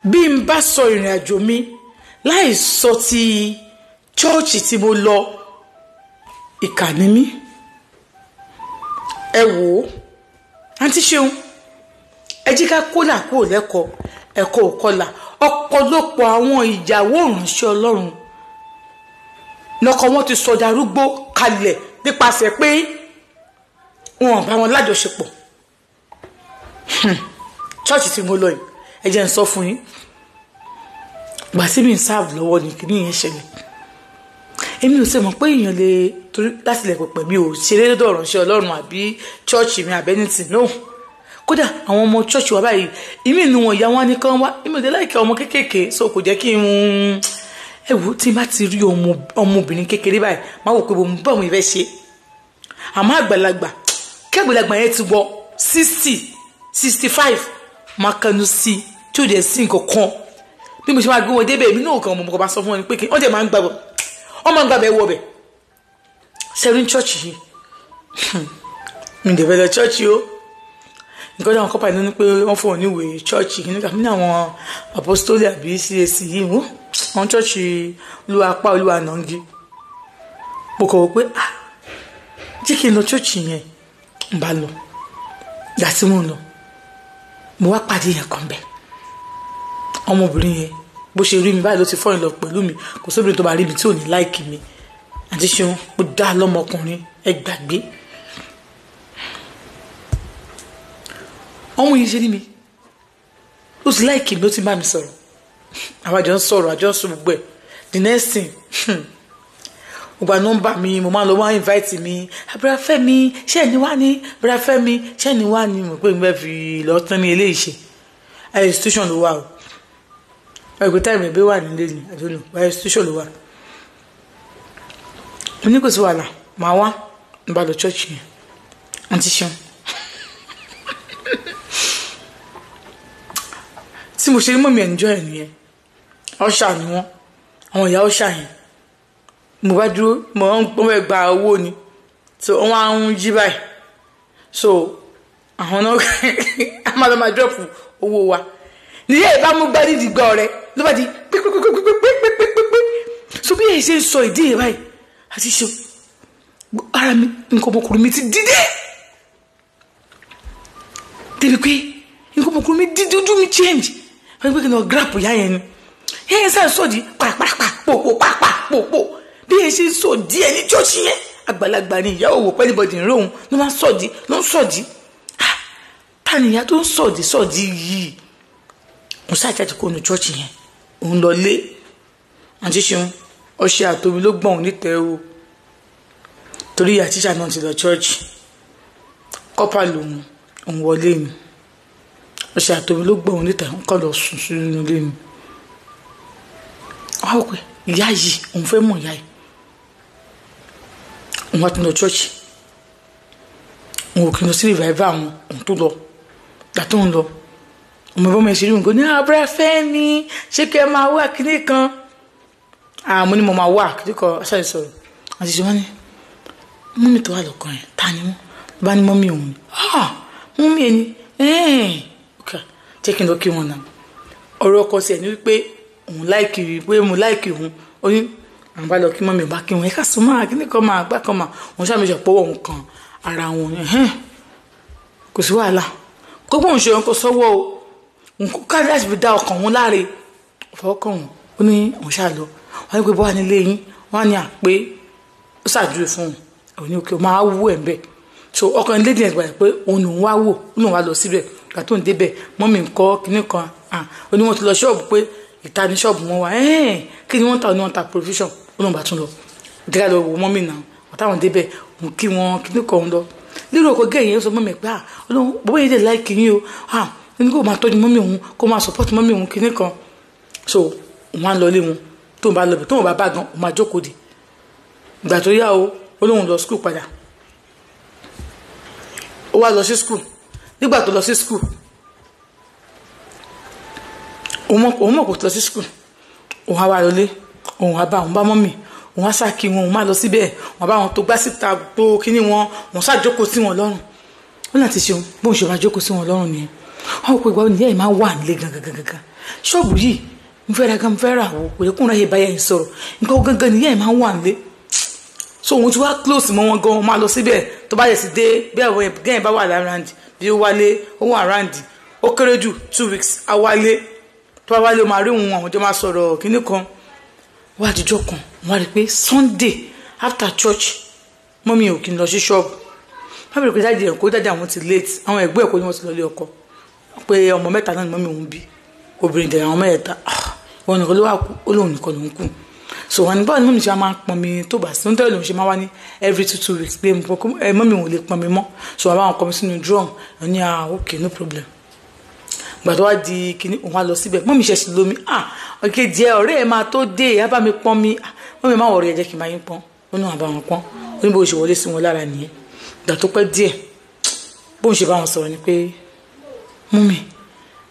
Bí n bá sọ ìrìn àjò mi láì sọ ti chọ́ọ̀chì tí mo lọ, ìkà ni mí. Ẹ wò ó, àǹtí Ṣeun, ẹ jí ká kólà kúrò lẹ́kọ̀ọ́, ẹ̀kọ́ òkọlà. Ọ̀pọ̀lọpọ̀ àwọn ìyàwó ìránṣẹ́ Ọlọ́run lọ́kọ wọn ti sọdá arúgbó kalẹ̀ nípasẹ̀ pé wọn bá wọn lájọṣepọ̀. Chọ́ọ̀chì tí mo lọ yìí, ẹ jẹ́ n sọ fún yín, gbà tí mi ń sáàbù lọ́wọ́ ni kí nìyẹn ṣẹlẹ̀. Èmi ò ṣe mọ̀ pé èèyàn lè torí láti lè pẹ̀pẹ̀ mi ò ṣeré lọ́dọ̀ ìránṣẹ́ Ọlọ́run àbí chọ́ọ̀chì mi àbí anything, no. Kódà àwọn ọmọ chọ́ọ̀chì wa báyìí, ìmí inú wọn ìyá wọn ní kán wá, èmi ò dé láìka ọmọ kéékèèké, so kò jẹ́ kí n ẹ wò. Tí n bá ti rí ọmọbìnrin kékeré báyìí, máa wò pé mo bá òun ìfẹ́ ṣe. Àmọ́ àgbàlagbà, kí àgbàlagbà yẹn ti wọ 60, 65, máa kẹnu sí i tí ò dẹ̀ sí nǹkan kan. Bí mo ṣe máa gbé wọn débẹ̀, èmi náà kàn mọ̀, kàn bá sọ fún wọn pé kí wọ́n dẹ̀ máa ń gbàgbọ́, wọ́n máa ń gbàgbẹ́ wọ bẹ̀. Sẹ́rí chọ́ọ̀chì yìí, mi dẹ̀ fẹ́ lọ chọ́ọ̀chì o. Nǹkan tí àwọn kọ́pà ní pé wọ́n fún wọn ní ìwé chọ́ọ̀chì nígbà mí àwọn apostoli àbí CAC yìí, wọ́n àwọn chọ́ọ̀chì olúwa apá olúwa nàngi. Mo kọ̀ wọ́n pé ah, jẹ́ kí n lọ chọ́ọ̀chì yẹn. N bá lọ, ìgbà tí mo ń lọ, mo wá pàdé yẹn kan bẹ́ẹ̀. Ọmọbìnrin yẹn, bó ṣe rí mi báyìí ló ti fọ́ ìlọ pẹ̀lú mi. Kò sóbìnrin tó bá rí mi tí ò ní láìkì mi. Àti Ṣeun, mo dá lọ́mọkùnrin, ẹ gbàgbé. Ọmọ yìí ṣe rí mi, ó ti láìkì mi, ó ti bá mi sọ̀rọ̀, àwọn àjọ ń sọ̀rọ̀, àjọ ń sọ gbogbo ẹ̀. The next thing, mo gba nọ́mbà mi, mo máa ń lọ, wọ́n á invite mi, Abúráfẹ́mi, ṣé ẹni wá ní Abúráfẹ́mi, ṣé ẹni wá ní? Mo pé mo fẹ́ fi lọ tán ní eléyìí ṣe ẹ̀ institution ló wà o. Ẹgbẹ́ táìmù ẹgbẹ́ wà nílé ni àdúgbò wáyé, institution ló wà. Mo ní kò sí wàhálà, màá wá. N bá lọ church yẹn, àǹtí Ṣeun, tí mo ṣe ní mọ̀mí ẹ̀njọ́ ẹ̀ nìyẹn. Ọ̀ṣà ni wọ́n, àwọn ìyá ọ̀ṣà yẹn. Mo bá dúró, mo ń fẹ́ gba owó ni, so wọ́n á ń yí báyìí, so àwọn náà a máa lọ máa drop owó wa níyà. Ìbámu gbá nídìí gbọ́ rẹ ló bá di pípípípípípípípí. So bí èyí ṣe ń sọ ìdí yẹn báyìí, àti ṣe ara mi, nǹkan ọmọkùnrin mi ti dídé débi pé nǹkan ọmọkùnrin mi dídé, ojú mi change. Wọ́n pé kí n lọ grab ìyá yẹn ni. Ìyá yẹn sáà sọ̀dí pàpàpà pòpò pàpà pòpò. Bí èyí ṣe ń sọ díẹ̀ ní chọ́ọ̀chì yẹn, àgbàlagbà ni ìyá, òwò pẹ́ẹ́líbọ̀dì ń róhun ló máa ń sọ̀dí, ló ń sọ̀dí. Ta ni ìyá tó ń sọ̀dí sọ̀dí yìí? Mo ṣáà jáde kó nu chọ́ọ̀chì yẹn, òun lọ lé. Àǹtí Ṣeun, ọṣẹ àtomi ló gbọ̀n òun nítẹ̀ o, torí ìyá tíṣà náà ti lọ chọ́ọ̀chì, kọ́pà lòun, òun wọlé mi, ọṣẹ àtomi ló gbọ̀n òun nítẹ̀, òun kọ́ lọ sùn sínú ilé mi. Wọ́n á wò pé ìyá yìí, òun fẹ́ mọ̀ ìyá yìí. Òun wá tún lọ chọ́ọ̀chì, òun ò kí n lọ sí revival àwọn. Òun tó lọ, gbà tó ń lọ, ọmọ ìbọn mi ṣe rí nǹkan ní Abúráfẹ́mi, ṣé kí ẹ máa wá kíní kan? Àmọ́ ni mo máa wá kíní kan aṣáájú sọ̀rọ̀. Àti ṣe wọ́n ní mummy tó wà lọ́kàn yẹn, ta ni wọ́n? Bá ní mummy òun ni. Mummy ẹni, jẹ́ kí n lọ kí wọn náà. Ọ̀rọ̀ ọkọ tiẹ̀ ní wípé òun like pé mo like òun. Ó ní àwọn bá lọ kí mummy, bá kí wọn, ẹ ká sọ máa kíní kan máa gbá kan máa òun ṣàmìṣe pọ́wọ́ òun kan ara wọn, kò sí wàhálà. Kó bóun ṣe òun kò sọ́wọ́ o, nǹkan káàdì láti fi dá ọkàn wọn láre fọwọ́kàn wọn. Ó ní òun ṣáà lọ, wọn ní pé bọ́wá nílé yín, wọn á ní àpé ó ṣàdúró fún òun. Òun ní òkè máa wú ẹ̀ ń bẹ̀. So ọkàn ilé ìdíyẹn gbà pé òun lòun wá wò, ó lòun wá lọ síbẹ̀. Ìgbà tó ń débẹ̀, mummy ńkọ́, kinní kan, ó ní wọ́n ti lọ ṣọ́ọ̀bù, pé ìta ní ṣọ́ọ̀bù wọn wà. Kí ni wọ́n ta? Ó ní wọ́n ta provision. Ó lòun bá tún lọ ìdíkà lọ wò mummy náà. Àtàwọn débẹ̀, òun kí wọn, kinní kan, òun lọ lérò ọkọ̀ gẹ̀yìn. Ó sọ mummy pé ọlọ́run bàbá yìí dẹ̀ like yín o, ní kó máa tọ́jú mummy òun, kó máa support mummy òun, kinní kan. So òun á lọ ilé wọn. Tóun bá lọ bẹ̀, tóun bá bá gan, òun máa jókòó dì. Ìgbà tó yá o, ó lóun lọ school padà. Ó wá lọ sí school. Nígbà tó lọ sí school, òun mọ̀ kó lọ sí school, òun á wá lọlé, òun á bá òun bá mummy òun á sá kí wọn, òun má lọ síbẹ̀, òun bá wọn tó gbá síta tó kíní wọn, òun sá jókòó sí wọn lọ́rùn. Ó láti ṣeun, bóun ṣe máa jókòó sí wọn lọ́rùn nìyẹn. Wọn kò ìgbà wo nìyẹn máa wà nílé gangan gangan. Ṣọ́ọ̀bù yìí mo fẹ́ ra gan, mo fẹ́ rà wò, kò yẹ kó ń ráyè báyà yìí sọ̀rọ̀. Nǹkan gangan nìyá ẹ̀ máa ń wà nílé. So òun ti wá close mọ́ wọn gan, máa lọ síbẹ̀ tó bá yẹ sí dé bí àwọn gẹ́yìn bá wà lára bí ó wálé, ó wà round, ó kéré jù 2 weeks á wálé. Tó bá wálé ó máa rí òun, àwọn jọ máa sọ̀rọ̀ kíní kan. Wá àtijọ́ kan wọ́n á rí pé Sunday after church mọ́mí ò kí n lọ sí ṣọ́ọ̀bù. Wọ́n bẹ̀rẹ̀ pé dáàdì ẹ̀ kó dáàdì àwọn ti late, àwọn ẹ̀gbọ́n ẹ̀ kó ní wọ́n ti lọ ilé ọkọ, pé ọmọ mẹ́ta náà ni mọ́mí òun bí, obìnrin dẹ̀ àwọn mẹ́ta, wọn nìkan ló wà kú, ó lóun nìkan ló ń kú. So wọn ní báwo ni mọ́mí ṣe máa ń pọn mi tó bá sí nítorí lòun ṣe máa wá ní every 2 weeks pé mọ́mí òun lè pọn mi mọ́. So wọn bá wọn kọ mi sínú drum, wọn ní ah okay, no problem. Gbà tó wá di kíní òun á lọ síbẹ̀, mọ́mí ṣe sì lómi, ah ọ̀kẹ́ díẹ̀ ọ̀rẹ́ ẹ̀ máa tó dé, á bá mi pọn mi, mọ́mí máa wọ̀rọ̀ ẹ̀ jẹ́ kí n máa yín pọn, ó ní wọn bá wọn pọn, ó ní bó ṣe wọlé sí wọn lára nìyẹn. Gbà tó pẹ́ díẹ̀ bóun ṣe bá wọn sọ̀rọ̀ ni pé mọ́mí,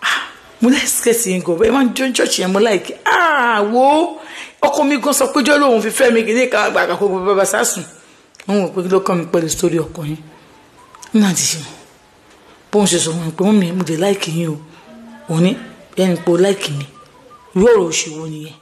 ah mo láì skẹ́ẹ̀tì yín gan, ẹ máa ń jó church yẹn, mo láìkí, ah wo ọkọ mi gan sọ pé jọ́ lóun fi fẹ́ mi kì í ní ká gbàgbà kó bàbá sásùn. Wọn wò pé kí ló kàn mí pẹ̀lú sórí ọkọ yín nínú àti ṣe wọn. Bóun ṣe sọ wọn pé mọ́mí mo dé láìkí yín o, òun ní ẹni pé o láìkí mi, irú ọ̀rọ̀ òṣèwọ́ nìyẹn,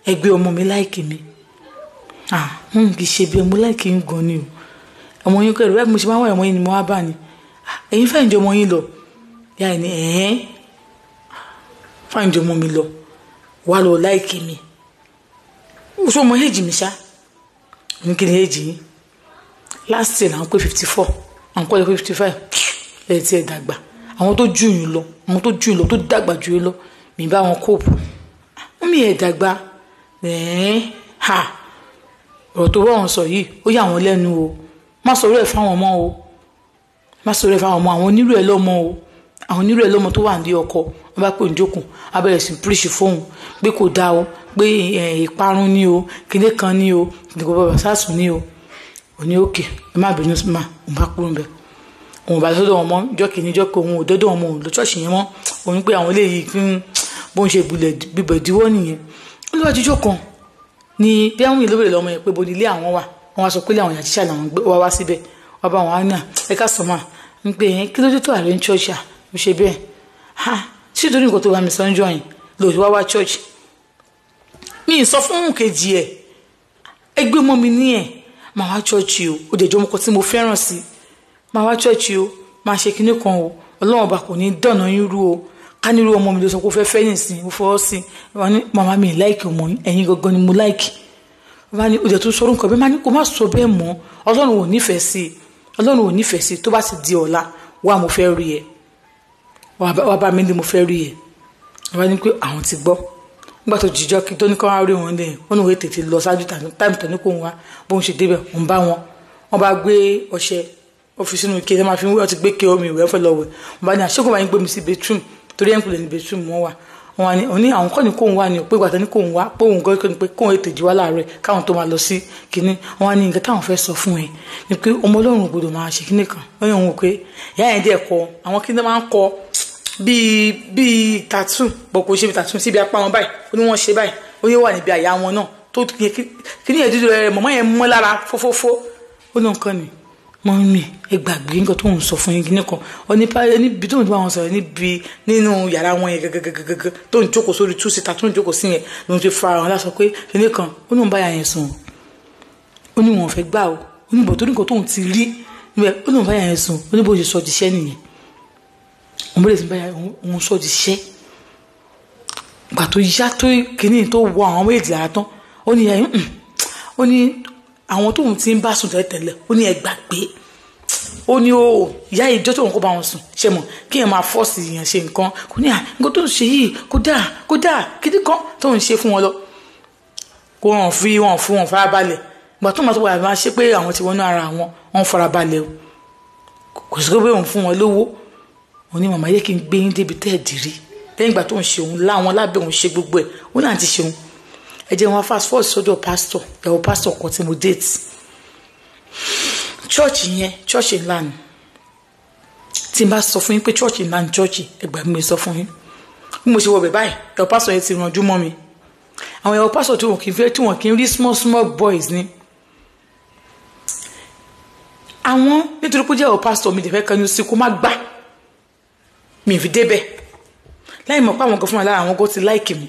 ẹgbẹ́ ọmọ mi láìkí mi, ah mọ́mí kì í ṣe bí ọmọ láìkí yín gan ni o, ọmọ yín kẹrù bẹ́ẹ̀ mo ṣe máa ń wá ọmọ yín ni mo wá bá ni, ẹ̀yin fẹ́ǹ jọ ọmọ yín lọ, yá ẹ̀ ní ẹ̀hẹ́n fẹ́ǹ jọ ọmọ mi lọ, wà lọ láìkí mi, ó sọ ọmọ èjì mi ṣá, ní kí ni èjì yín, last year làwọn pé 54, àwọn kọ́ lè pé 55, ẹ̀ tí ẹ̀ dàgbà, àwọn tó jù yín lọ, àwọn tó jù yín lọ, tó dàgbà jù yín lọ, mi bá wọn kóòpù, wọ́n mi ẹ̀ dàgbà, ẹ̀ẹ́n ha ọ̀rọ̀ tó wọ́n sọ yìí ó yà wọ́n lẹ́nu o, má sọ̀rọ̀ ẹ̀ fáwọn ọmọ o, má sọ̀rọ̀ ẹ̀ fáwọn ọmọ, àwọn onírú ẹ̀ lọ́mọ o, àwọn onírú ẹ̀ lọ́mọ tó wà ní ọkọ, wọ́n bá pè ní jókòó, a bẹ̀rẹ̀ sí píríṣì fóun pé kò dáa o, pé ìparun ni o, kíndé kan ni o, kíndé kan bàbá sásùn ni o, òní òkè ẹ má bínú mà, òun bá kúrò níbẹ̀, òun bá sọ́dọ̀ wọn mọ́ jọ́ kìíní jọ́ kí òun ò dọ́dọ̀ wọn mọ́, òun lọ ṣọ́ọ̀ṣì yẹn mọ́, òun pé àwọn eléyìí fi ń bóun ṣe gbibẹ̀ díwọ́ nìyẹn. Olúwa jíjọ́ kan ni bí àwọn ìlú bèrè lọ́mọ yẹn pé bo ni ilé àwọn wà, wọ́n wá sọ pé ilé àwọn ìyá tíṣà làwọn gbé wá wá síbẹ̀, wọ́n bá wọn á ní à ẹ ká sọ mà ń pè é kí ló dé tó ààrẹ ń ṣọ́ọ̀ṣì à mo ṣe bẹ́ẹ̀ ha ṣé ìtorí nǹkan tó bá mi sọ ń jọ yẹn lòdì wá wá ṣọ́ọ̀ṣì mi ì sọ fún kejì ẹ̀ ẹgbẹ́ mọ́ mi ní ẹ̀ máa wá ṣọ́ọ̀ṣì o, ó dẹ̀jọ́ ọmọkọ tí mo fẹ́ràn sí, máa wá ṣọ́ọ̀ṣì o, máa ṣe kinní kan o, ọlọ́run ọba kò ní dọ̀nà yín rú o, ká nírú ọmọ mi ló sọ pé ó fẹ́ fẹ́ nìsín, ó fọwọ́ sí i, wọ́n ní màmá mi láìkì ọmọ yín, ẹ̀yin gangan ni mo láìkì. Wọ́n ní òjò tó sọ orúkọ bẹ́ẹ̀, máa ní kó má sọ bẹ́ẹ̀ mọ́, ọlọ́run ò nífẹ̀ẹ́ sí i, ọlọ́run ò nífẹ̀ẹ́ sí i, tó bá ti di ọ̀la wá mo fẹ́ rí ẹ, wá bá mi ní mo fẹ́ rí ẹ. Wọ́n ní pé àwọn ti gbọ́. Nígbà tó jìjọ́ kí tó ní kí wọ́n rí wọn lẹ́yìn, wọ́n ní òwe tètè lọ ṣáájú táìmù tó ní kó wá, bóun ṣe débẹ̀, òun bá wọn, wọ́n bá gbé ọṣẹ ọ́fíìsì nínú ike, wọ́n máa fi ń wẹ̀, wọ́n ti gbé ike omi ìwẹ̀ fẹ́ lọ wẹ̀. Wọ́n bá ní àṣekò máa ń gbé mi sí bedroom, torí ẹ̀ ń kulẹ̀ ní bedroom wọn wà. Wọ́n ní òní àwọn kọ́ ni kóun wá ni pé ìgbà tó ní kóun wá, pé òun gan kọ́ ni pé kóun ètè jí wá láàárọ̀ káwọn tó máa lọ sí kínní. Wọ́n ní nǹkan táwọn fẹ́ sọ fún ẹ ni pé ọmọ ọlọ́run gbọ́dọ̀ máa ṣe kínní kan. Wọ́n ní òun wò pé ìyá yẹn díẹ̀ kọ àwọn kínní máa ń kọ bíi tattoo, bọ̀ kò ṣe bíi tattoo síbi apá wọn báyìí, ó ní wọ́n ṣe báyìí, ó ní wà níbi àyà wọn náà tó kínní yẹn dúdú rẹ̀ mọ̀mọ́ yẹn mọ́ lára fófófó. Ó ní nǹkan ni mọ́mí ẹ gbàgbé nǹkan tó ń sọ fún yín nìkan, ọ níbi tó ń bá wọn sọ̀rọ̀ níbi nínú yàrá wọn yẹn gẹ́gẹ́gẹ́gẹ́ tó ń jókòó sórí tú síta tó ń jókòó sí yẹn ló ń fi fa àwọn aláṣọ pé kíní kan, ó ní òun bá yà yẹn sùn, ó ní wọn fẹ́ gbà ó, ó ní bọ̀ tó ní nǹkan tó ń ti rí níbẹ̀, ó ní òun bá yà yẹn sùn, ó ní bó ṣe sọ di iṣẹ́ nìyẹn, òun bẹ̀rẹ̀ sí bá òun sọ di iṣẹ́. Gbà tó yá tó kíní tó wọ àwọn méjì lára tán, ó ní yẹn, ó ní àwọn tóun ti ń bá sùn tẹ́lẹ̀tẹ́lẹ̀, ó ní ẹ gbàgbé, ó ní o ìyá ìjọ tóun kó bá wọn sùn ṣe mọ̀ kí ẹ máa fọ́ọ̀sì èèyàn ṣe nǹkan, kò ní à nǹkan tó ń ṣe yìí kó dáa kó dáa kíní kan tó ń ṣe fún wọn lọ, kó wọn fi wọn fún wọn farabalẹ̀. Ìgbà tó máa tó padà máa ṣe pé àwọn ti wọnú ara wọn, wọn farabalẹ̀ o, kò sí pé òun fún wọn lówó. Òun ní màmá yẹ kí n gbé yín débi tẹ́ ẹ̀ dìrí lẹ́yìn ìgbà tó ń ṣe òun láwọn lábẹ́ òun ṣe gbogbo ẹ̀, òun náà ti ṣe òun. Ẹ jẹ́ wọn fast forward sọ́dọ̀ pásítọ̀, ìyàwó pásítọ̀ kan tí mo date. Chọ́ọ̀chì yẹn chọ́ọ̀chì ńlá ni, tí n bá sọ fún yín pé chọ́ọ̀chì ńlá ni chọ́ọ̀chì, ẹ gbà mí sọ fún yín. Bí mo ṣe wọ bẹ̀ báyìí, ìyàwó pásítọ̀ yẹn ti ranjú mọ́ mi. Àwọn ìyàwó pásítọ̀ tí wọn kì í fẹ́, tí wọn kì í rí small small boys ni. Àwọn nítorí pé jẹ́ ìyàwó pásítọ̀ mi dẹ̀ fẹ́ kẹnu sí kó má gbà, mi fi débẹ̀. Láì mọ̀ pé àwọn kan fún wa lára àwọn kan ti like mi.